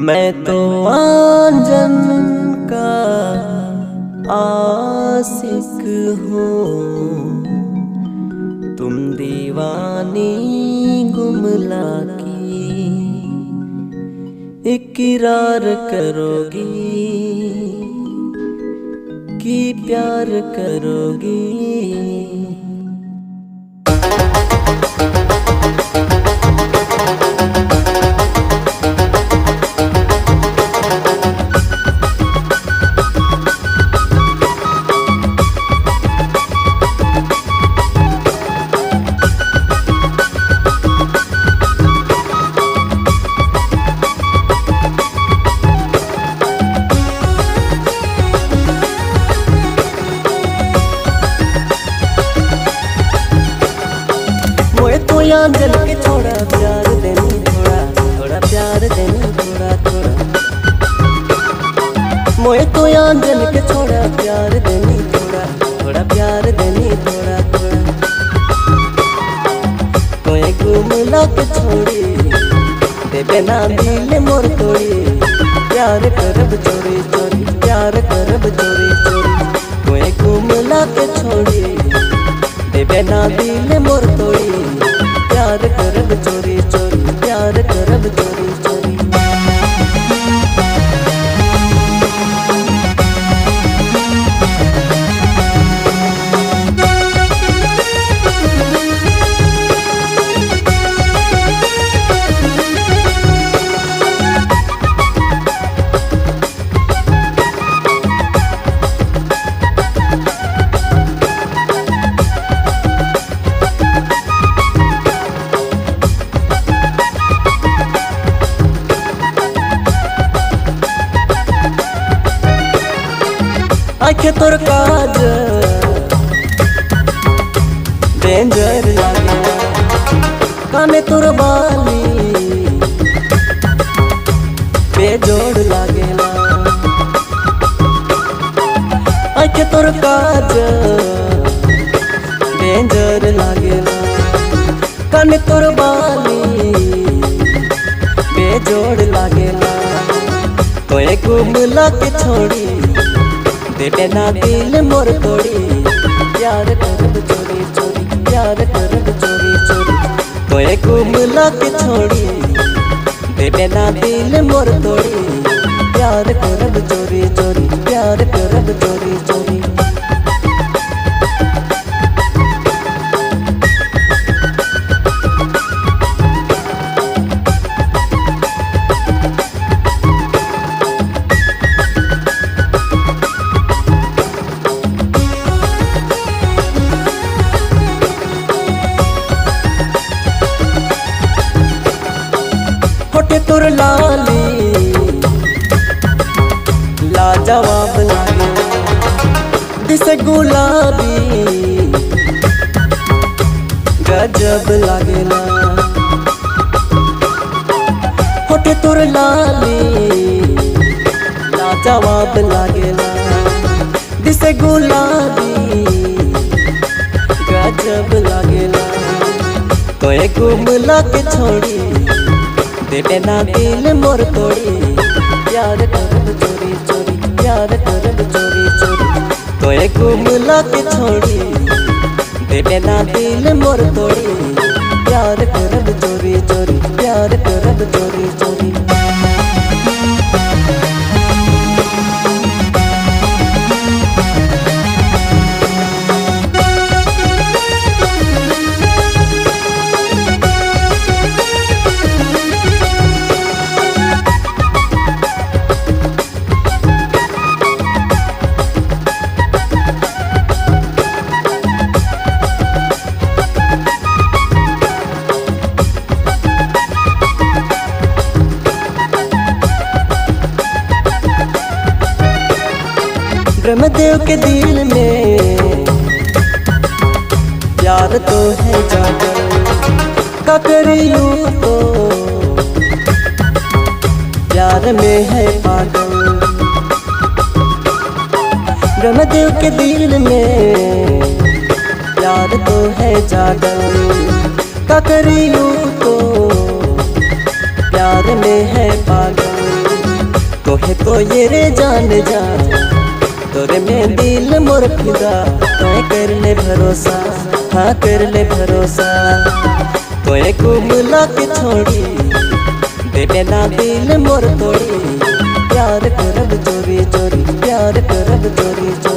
मैं तो आंजन का आशिक हूँ, तुम दीवानी गुमला की इकरार करोगी कि प्यार करोगी। आंजल के थोड़ा प्यार देनी, थोड़ा थोड़ा प्यार देनी, थोड़ा थोड़ा। मोए तो आंजल के थोड़ा प्यार देनी, थोड़ा थोड़ा प्यार देनी, थोड़ा थोड़ा। तोए गुमला के छोड़ी देबे ना दिल मोर तोड़ी, प्यार करब चोरी चोरी, प्यार करब चोरी चोरी। तोए गुमला के छोड़ी देबे ना दिल मोर तोड़ी, प्यार करब चोरी चोरी, प्यार करब चोरी चोरी। आँखें तोर काज डेंजर लागे, काने तोर बाली बेजोड़ लागेला। आँखें तोर काज डेंजर लागेला, काने तोर बाली बेजोड़ लागेला। तोए गुमला के छोड़ी देबे ना दिल मोर तोड़ी, प्यार करब चोरी चोरी, प्यार करब चोरी चोरी। तोए गुमला के छोड़ी देबे ना दिल मोर तोड़ी, प्यार करब चोरी चोरी, प्यार करब चोरी चोरी। होठे तोर लाली लाजवाब लागे, दिसे गुलाबी गजब लागेला। होठे तोर लाली लाजवाब लागेला, दिसे गुलाबी गजब लागेला। तोए गुमला के छोड़ी देबे ना दिल मोर तोड़ी, प्यार करब चोरी चोरी, प्यार करब चोरी चोरी। तोए गुमला के छोड़ी देबे ना दिल मोर तोड़ी, प्यार करब चोरी चोरी, प्यार करब चोरी चोरी। ब्रह्मदेव के दिल में प्यार तो है जागर, का करियो तो प्यार में है पागल। ब्रह्मदेव के दिल में प्यार तो है जागर, का करियो तो पागल। तोहे तो ये रे जान जा, तोरे में दिल मोर फिदा। तोय कर ले भरोसा, हाँ कर ले भरोसा। तोय कुमला के छोड़ी देबे ना दिल मोर तोड़ी। प्यार करब चोरी चोरी, प्यार करब चोरी चोरी।